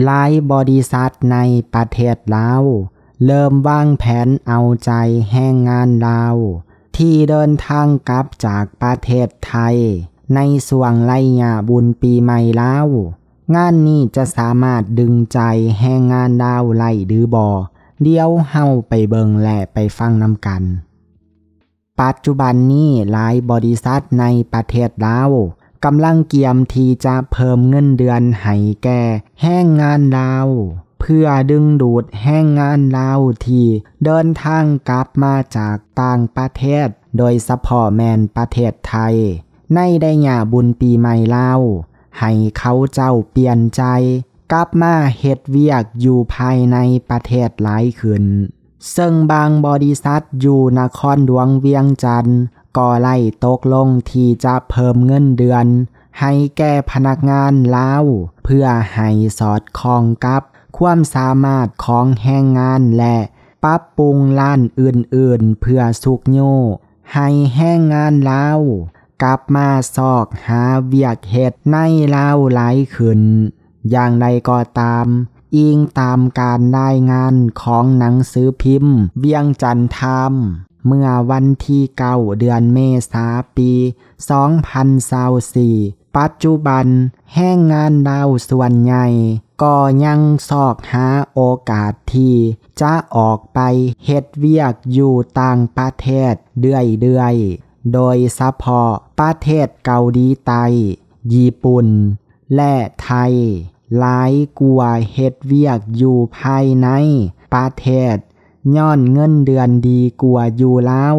ຫຼາຍບໍລິສັດໃນປະເທດລາວ ເລີ່ມວາງແຜນເອົາໃຈແຮງງານລາວ ທີ່ເດີນທາງກັບຈາກປະເທດໄທ ໃນຊ່ວງໄລຍະບຸນປີໃໝ່ລາວ. ງານນີ້ຈະສາມາດດຶງໃຈແຮງງານລາວໄດ້ຫຼືບໍ່? ດຽວເຮົາໄປເບິ່ງ ແລະ ໄປຟັງນຳກັນ. ປັດຈຸບັນນີ້ ຫຼາຍບໍລິສັດໃນປະເທດລາວ ກຳລັງກຽມທີ່ຈະເພີ່ມເງິນເດືອນໃຫ້ແກ່ແຮງງານລາວ ເພື່ອດຶງດູດແຮງງານລາວທີ່ເດີນທາງກັບມາຈາກຕ່າງປະເທດ, ໂດຍສະເພາະແມ່ນປະເທດໄທ, ໃນໄລຍະບຸນປີໃໝ່ລາວ ໃຫ້ເຂົາເຈົ້າປ່ຽນໃຈກັບມາເຮັດວຽກຢູ່ພາຍໃນປະເທດຫຼາຍຂຶ້ນ. ເຊິ່ງບາງບໍລິສັດຢູ່ນະຄອນຫຼວງວຽງຈັນ ກໍໄດ້ຕົກລົງທີ່ຈະເພີ່ມເງິນເດືອນໃຫ້ແກ່ພະນັກງານລາວ ເພື່ອໃຫ້ສອດຄ່ອງກັບຄວາມສາມາດຂອງແຮງງານ ແລະ ປັບປຸງຮ້ານອື່ນໆ ເພື່ອຊຸກຍູ້ໃຫ້ແຮງງານລາວກັບມາຊອກຫາວຽກເຮັດໃນລາວຫຼາຍຂຶ້ນ. ຢ່າງໃດກໍຕາມ, ອີງຕາມການລາຍງານຂອງໜັງສືພິມວຽງຈັນທາມ ເມື່ອວັນທີເກົ້າ ເດືອນເມສາ ປີສອງພັນຊາວສີ່, ປັດຈຸບັນແຮງງານລາວສ່ວນໃຫຍ່ກໍຍັງຊອກຫາໂອກາດທີ່ຈະອອກໄປເຮັດວຽກຢູ່ຕ່າງປະເທດເລື້ອຍໆ, ໂດຍສະເພາະປະເທດເກົາຫຼີໃຕ້, ຍີ່ປຸ່ນ ແລະ ໄທ ຫຼາຍກວ່າເຮັດວຽກຢູ່ພາຍໃນປະເທດ, ຍ້ອນເງິນເດືອນດີກວ່າຢູ່ລາວ,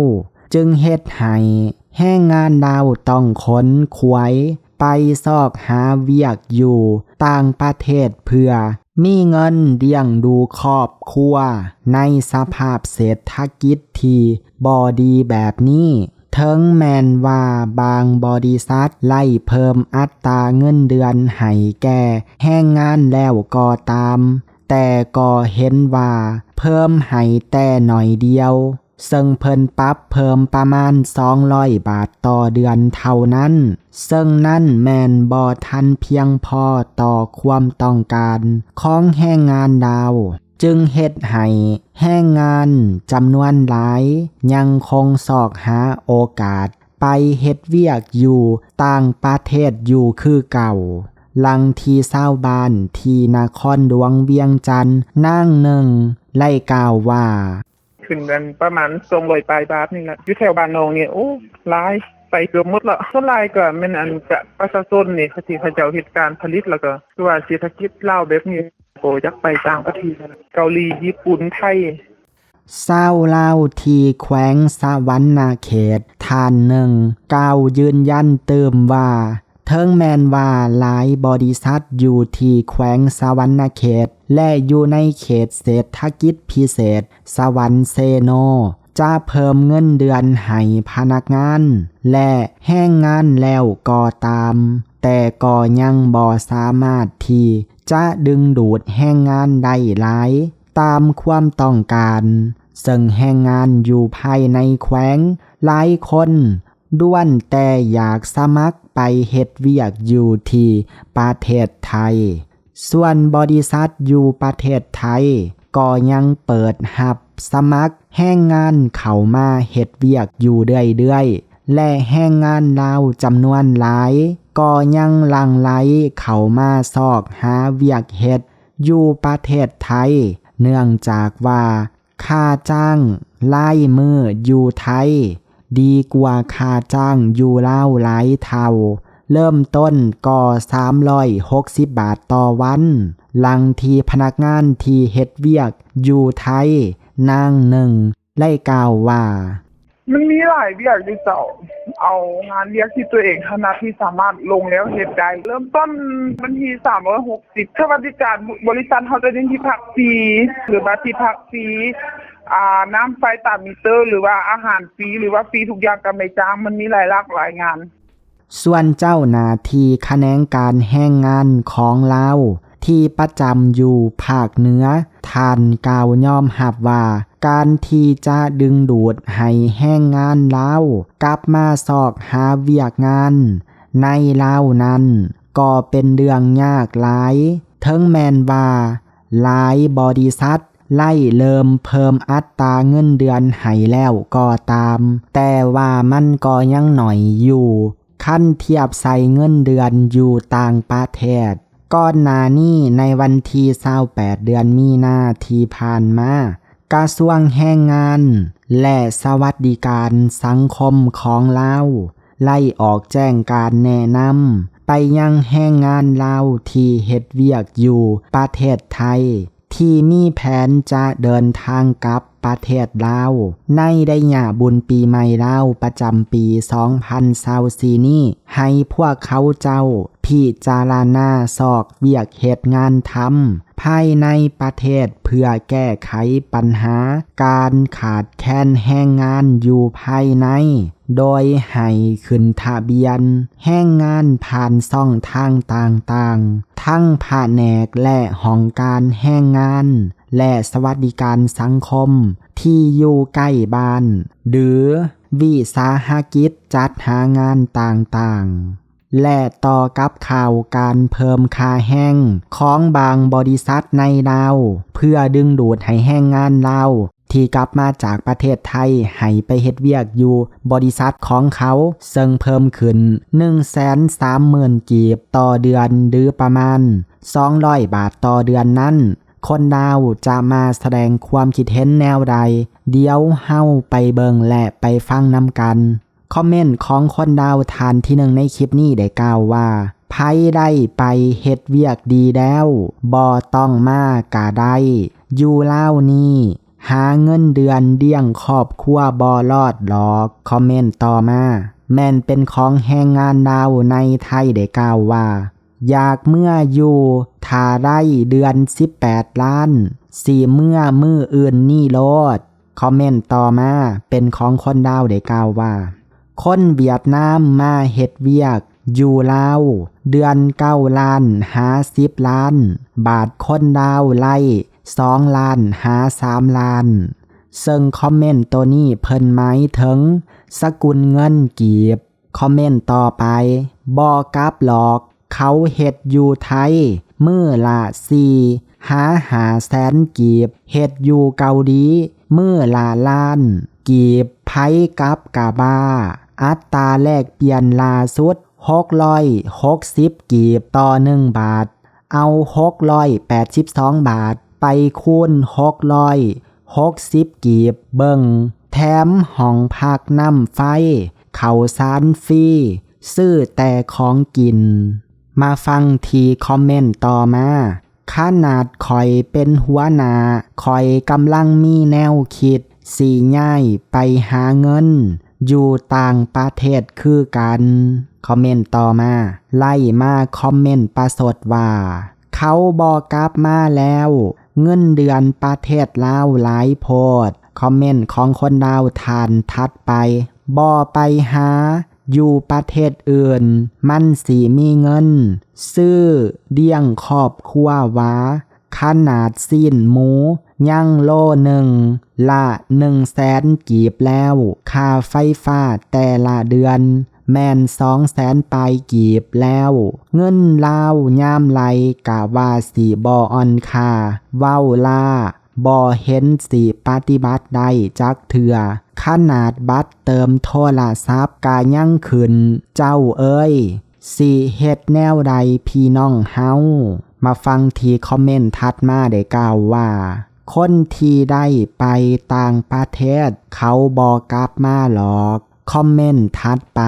ຈຶ່ງເຮັດໃຫ້ແຮງງານລາວຕ້ອງຂົນຂວາຍໄປຊອກຫາວຽກຢູ່ຕ່າງປະເທດເພື່ອມີເງິນລ້ຽງດູຄອບຄົວໃນສະພາບເສດຖະກິດທີ່ບໍ່ດີແບບນີ້. ເຖິງແມ່ນວ່າບາງບໍລິສັດໄດ້ເພີ່ມອັດຕາເງິນເດືອນໃຫ້ແກ່ແຮງງານແລ້ວກໍຕາມ, ແຕ່ກໍເຫັນວ່າເພີ່ມໃຫ້ແຕ່ໜ້ອຍດຽວ, ເຊິ່ງເພິ່ນປັບເພີ່ມປະມານສອງຮ້ອຍບາດຕໍ່ເດືອນເທົ່ານັ້ນ, ເຊິ່ງນັ້ນແມ່ນບໍ່ທັນພຽງພໍຕໍ່ຄວາມຕ້ອງການຂອງແຮງງານລາວ. ຈຶ່ງເຮັດໃຫ້ແຮງງານຈຳນວນຫຼາຍຍັງຄົງຊອກຫາໂອກາດໄປເຮັດວຽກຢູ່ຕ່າງປະເທດຢູ່ຄືເກົ່າ, ດັ່ງທີ່ຊາວບ້ານທີ່ນະຄອນຫຼວງວຽງຈັນນາງໜຶ່ງໄດ້ກ່າວວ່າ: ຂຶ້ນອັນປະມານສອງຮ້ອຍປາຍບາດນີ້ລະ, ຢູ່ແຖວບ້ານນ້ອງນີ້ ໂອ້ ຫຼາຍ ໄປເກືອບໝົດລະ. ສ່ວນຫຼາຍກໍແມ່ນອັນ ປະຊາຊົນນີ້ ທີ່ເຂົາເຈົ້າເຮັດການຜະລິດ ແລ້ວກໍຄືວ່າເສດຖະກິດລາວແບບນີ້ ກໍຢາກໄປຕ່າງປະເທດ ເກົາຫຼີ, ຍີ່ປຸ່ນ, ໄທ. ຊາວລາວທີ່ແຂວງສະຫວັນນະເຂດທ່ານໜຶ່ງກ່າວຢືນຢັນຕື່ມວ່າ ເຖິງແມ່ນວ່າຫຼາຍບໍລິສັດຢູ່ທີ່ແຂວງສະຫວັນນະເຂດ ແລະ ຢູ່ໃນເຂດເສດຖະກິດພິເສດສະຫວັນເຊໂນ ຈະເພີ່ມເງິນເດືອນໃຫ້ພະນັກງານ ແລະ ແຮງງານແລ້ວກໍຕາມ, ແຕ່ກໍຍັງບໍ່ສາມາດທີ່ຈະດຶງດູດແຮງງານໄດ້ຫຼາຍຕາມຄວາມຕ້ອງການ, ເຊິ່ງແຮງງານຢູ່ພາຍໃນແຂວງຫຼາຍຄົນ ລ້ວນແຕ່ຢາກສະໝັກໄປເຮັດວຽກຢູ່ທີ່ປະເທດໄທ. ສ່ວນບໍລິສັດຢູ່ປະເທດໄທກໍຍັງເປີດຮັບສະໝັກແຮງງານເຂົ້າມາເຮັດວຽກຢູ່ເລື້ອຍໆ ແລະ ແຮງງານລາວຈຳນວນຫຼາຍກໍຍັງຫຼັ່ງໄຫຼເຂົ້າມາຊອກຫາວຽກເຮັດຢູ່ປະເທດໄທ, ເນື່ອງຈາກວ່າ ຄ່າຈ້າງລາຍມື້ຢູ່ໄທດີກວ່າຄ່າຈ້າງຢູ່ລາວຫຼາຍເທົ່າ, ເລີ່ມຕົ້ນກໍສາມຮ້ອຍຫົກສິບບາດຕໍ່ວັນ, ດັ່ງທີ່ພະນັກງານທີ່ເຮັດວຽກຢູ່ໄທນາງໜຶ່ງໄດ້ກ່າວວ່າ: ມັນມີຫຼາຍວຽກຢູ່ເຈົ້າ, ເອົາງານວຽກທີ່ຕົວເອງຖະໜັດ ທີ່ສາມາດລົງແລ້ວເຮັດໄດ້. ເລີ່ມຕົ້ນວັນທີສາມຮ້ອຍຫົກສິບ, ສະຫວັດດີການບໍລິສັດເຮົາຈະເນັ້ນທີ່ພັກຟຣີ ຫຼືວ່າທີ່ພັກຟຣີ, ອາ, ນ້ຳໄຟຕາມມີເຕີ ຫຼືວ່າອາຫານຟຣີ ຫຼືວ່າຟຣີທຸກຢ່າງກັບນາຍຈ້າງ. ມັນມີຫຼາຍ, ຫຼາກຫຼາຍງານ. ສ່ວນເຈົ້າໜ້າທີ່ຂະແໜງການແຮງງານຂອງລາວທີ່ປະຈຳຢູ່ພາກເໜືອ ທ່ານກ່າວຍອມຮັບວ່າ ການທີ່ຈະດຶງດູດໃຫ້ແຮງງານລາວກັບມາຊອກຫາວຽກງານໃນລາວນັ້ນ ກໍເປັນເລື່ອງຍາກຫຼາຍ, ເຖິງແມ່ນວ່າຫຼາຍບໍລິສັດໄດ້ເລີ່ມເພີ່ມອັດຕາເງິນເດືອນໃຫ້ແລ້ວກໍຕາມ, ແຕ່ວ່າມັນກໍຍັງໜ້ອຍຢູ່ ຄັນທຽບໃສ່ເງິນເດືອນຢູ່ຕ່າງປະເທດ. ກ່ອນໜ້ານີ້ໃນວັນທີຊາວແປດເດືອນມີນາທີ່ຜ່ານມາ, ກະຊວງແຮງງານ ແລະ ສະຫວັດດີການສັງຄົມຂອງລາວ ໄດ້ອອກແຈ້ງການແນະນຳໄປຍັງແຮງງານລາວທີ່ເຮັດວຽກຢູ່ປະເທດໄທ ທີ່ມີແຜນຈະເດີນທາງກັບປະເທດລາວ ໃນໄລຍະບຸນປີໃໝ່ລາວປະຈຳປີສອງພັນຊາວສີ່ນີ້ ໃຫ້ພວກເຂົາເຈົ້າພິຈາລະນາຊອກວຽກເຮັດງານທຳພາຍໃນປະເທດ ເພື່ອແກ້ໄຂບັນຫາການຂາດແຄນແຮງງານຢູ່ພາຍໃນ. ໂດຍໃຫ້ຂຶ້ນທະບຽນແຮງງານຜ່ານຊ່ອງທາງຕ່າງໆ ທັງພະແນກ ແລະ ຫ້ອງການແຮງງານ ແລະ ສະຫວັດດີການສັງຄົມທີ່ຢູ່ໃກ້ບ້ານ ຫຼື ວິສາຫະກິດຈັດຫາງານຕ່າງໆ ແລະ ຕໍ່ກັບຂ່າວການເພີ່ມຄ່າແຮງຂອງບາງບໍລິສັດໃນລາວ ເພື່ອດຶງດູດໃຫ້ແຮງງານລາວ ທີ່ກັບມາຈາກປະເທດໄທໃຫ້ໄປເຮັດວຽກຢູ່ບໍລິສັດຂອງເຂົາ, ເຊິ່ງເພີ່ມຂຶ້ນໜຶ່ງແສນສາມໝື່ນກີບຕໍ່ເດືອນ ຫຼື ປະມານສອງຮ້ອຍບາດຕໍ່ເດືອນນັ້ນ, ຄົນລາວຈະມາສະແດງຄວາມຄິດເຫັນແນວໃດ? ດຽວເຮົາໄປເບິ່ງ ແລະ ໄປຟັງນຳກັນ. ຄອມເມັນຂອງຄົນລາວທ່ານທີໜຶ່ງໃນຄລິບນີ້ໄດ້ກ່າວວ່າ, ໃຜໄດ້ໄປເຮັດວຽກດີແລ້ວ ບໍ່ຕ້ອງມາກະໄດ້. ຢູ່ລາວນີ້ ຫາເງິນເດືອນລ້ຽງຄອບຄົວບໍ່ລອດດອກ. ຄອມເມັນຕໍ່ມາ ແມ່ນເປັນຂອງແຮງງານລາວໃນໄທ ໄດ້ກ່າວວ່າ, ຢາກເມືອຢູ່ ຖ້າໄດ້ເດືອນສິບແປດລ້ານ ຊິເມືອມື້ອື່ນນີ້ໂລດ. ຄອມເມັນຕໍ່ມາເປັນຂອງຄົນລາວ ໄດ້ກ່າວວ່າ, ຄົນຫວຽດນາມມາເຮັດວຽກຢູ່ລາວ ເດືອນເກົ້າລ້ານຫາສິບລ້ານ, ບາດຄົນລາວໄລ່ສອງລ້ານຫາສາມລ້ານ, ເຊິ່ງຄອມເມັນໂຕນີ້ເພິ່ນໝາຍເຖິງສະກຸນເງິນກີບ. ຄອມເມັນຕໍ່ໄປ, ບໍ່ກັບຫຼອກ, ເຂົາເຮັດຢູ່ໄທມື້ລະສີ່ຫາຫ້າແສນກີບ, ເຮັດຢູ່ເກົາຫຼີມື້ລະລ້ານກີບ, ໃຜກັບກະບ້າ. ອັດຕາແລກປ່ຽນລ່າສຸດ ຫົກຮ້ອຍຫົກສິບກີບຕໍ່ໜຶ່ງບາດ, ເອົາຫົກຮ້ອຍແປດສິບສອງບາດໄປຄູນຫົກຮ້ອຍຫົກສິບກີບເບິ່ງ, ແຖມຫ້ອງພັກ, ນ້ຳໄຟ, ເຂົ້າສານຟຣີ, ຊື້ແຕ່ຂອງກິນ. ມາຟັງທີ່ຄອມເມັນຕໍ່ມາ, ຂະໜາດຂ້ອຍເປັນຫົວໜ້າ, ຂ້ອຍກຳລັງມີແນວຄິດຊິຍ້າຍໄປຫາເງິນຢູ່ຕ່າງປະເທດຄືກັນ. ຄອມເມັນຕໍ່ມາ, ໄລ່ມາຄອມເມັນປະຊົດວ່າ, ເຂົາບໍ່ກັບມາແລ້ວ, ເງິນເດືອນປະເທດລາວຫຼາຍໂພດ. ຄອມເມັນຂອງຄົນລາວທ່ານຖັດໄປ, ບໍ່ໄປຫາຢູ່ປະເທດອື່ນ, ມັນຊິມີເງິນຊື້ລ້ຽງຄອບຄົວຫວາ? ຂະໜາດຊີ້ນໝູຍັງໂລໜຶ່ງລະໜຶ່ງແສນກີບແລ້ວ, ຄ່າໄຟຟ້າແຕ່ລະເດືອນແມ່ນສອງແສນປາຍກີບແລ້ວ. ເງິນລາວຍາມໃດກະວ່າຊິບໍ່ອ່ອນຄ່າ, ເວົ້າລ້າ, ບໍ່ເຫັນຊິປະຕິບັດໄດ້ຈັກເທື່ອ. ຂະໜາດບັດເຕີມໂທລະສັບກະຍັງຂຶ້ນ, ເຈົ້າເອີຍ, ຊິເຮັດແນວໃດພີ່ນ້ອງເຮົາ? ມາຟັງທີ່ຄອມເມັນຖັດມາໄດ້ກ່າວວ່າ, ຄົນທີ່ໄດ້ໄປຕ່າງປະເທດເຂົາບໍ່ກັບມາຫຼອກ. ຄອມເມັນຖັດໄປ,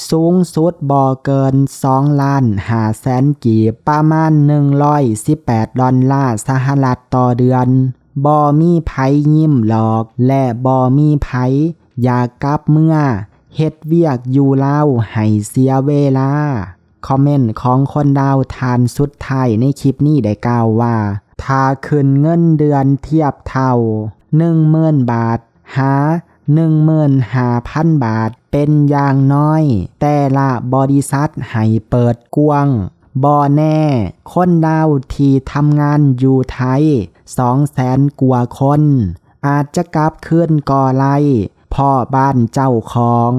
ສູງສຸດບໍ່ເກີນສອງລ້ານຫ້າແສນກີບ, ປະມານໜຶ່ງຮ້ອຍສິບແປດດອນລາສະຫະລັດຕໍ່ເດືອນ. ບໍ່ມີໃຜຍິ້ມຫຼອກ ແລະ ບໍ່ມີໃຜຢາກກັບເມືອເຮັດວຽກຢູ່ລາວໃຫ້ເສຍເວລາ. ຄອມເມັນຂອງຄົນລາວທ່ານສຸດທ້າຍໃນຄລິບນີ້ໄດ້ກ່າວວ່າ, ຖ້າຂຶ້ນເງິນເດືອນທຽບເທົ່າໜຶ່ງໝື່ນບາດຫາໜຶ່ງໝື່ນຫ້າພັນບາດເປັນຢ່າງນ້ອຍ, ແຕ່ລະບໍລິສັດໃຫ້ເປີດກວ້າງ. ບໍ່ແນ່, ຄົນລາວທີ່ທຳງານຢູ່ໄທສອງແສນກວ່າຄົນ ອາດຈະກັບຄືນກໍໄດ້ ເພາະບ້ານເຈົ້າຂອງ.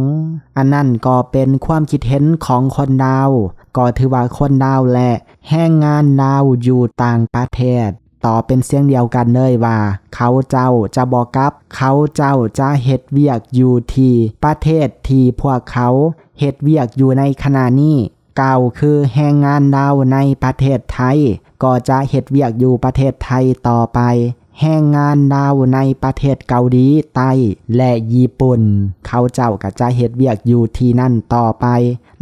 ອັນນັ້ນກໍເປັນຄວາມຄິດເຫັນຂອງຄົນລາວ, ກໍ ກໍຖືວ່າຄົນລາວ ແລະ ແຮງງານລາວຢູ່ຕ່າງປະເທດ ຕອບເປັນສຽງດຽວກັນເລີຍວ່າ ເຂົາເຈົ້າຈະບໍ່ກັບ, ເຂົາເຈົ້າຈະເຮັດວຽກຢູ່ທີ່ປະເທດທີ່ພວກເຂົາເຮັດວຽກຢູ່ໃນຂະນະນີ້. ກ່າວຄືແຮງງານລາວໃນປະເທດໄທ ກໍຈະເຮັດວຽກຢູ່ປະເທດໄທຕໍ່ໄປ, ແຮງງານລາວໃນປະເທດເກົາຫຼີໃຕ້ ແລະ ຍີ່ປຸ່ນ ເຂົາເຈົ້າກໍຈະເຮັດວຽກຢູ່ທີ່ນັ້ນຕໍ່ໄປ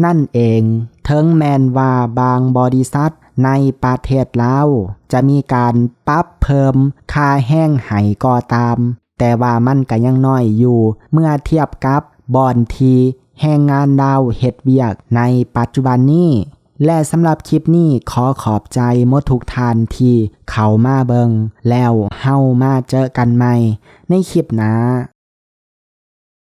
ນັ້ນເອງ. ເຖິງແມ່ນວ່າບາງບໍລິສັດໃນປະເທດລາວຈະມີການປັບເພີ່ມຄ່າແຮງໃຫ້ກໍຕາມ, ແຕ່ວ່າມັນກໍຍັງນ້ອຍຢູ່ເມື່ອທຽບກັບບ່ອນທີ່ແຮງງານລາວເຮັດວຽກໃນປັດຈຸບັນນີ້. ແລະ ສຳລັບຄລິບນີ້ ຂໍຂອບໃຈໝົດທຸກທ່ານທີ່ເຂົ້າມາເບິ່ງ, ແລ້ວເຮົາມາເຈີກັນໃໝ່ໃນຄລິບໜ້າ.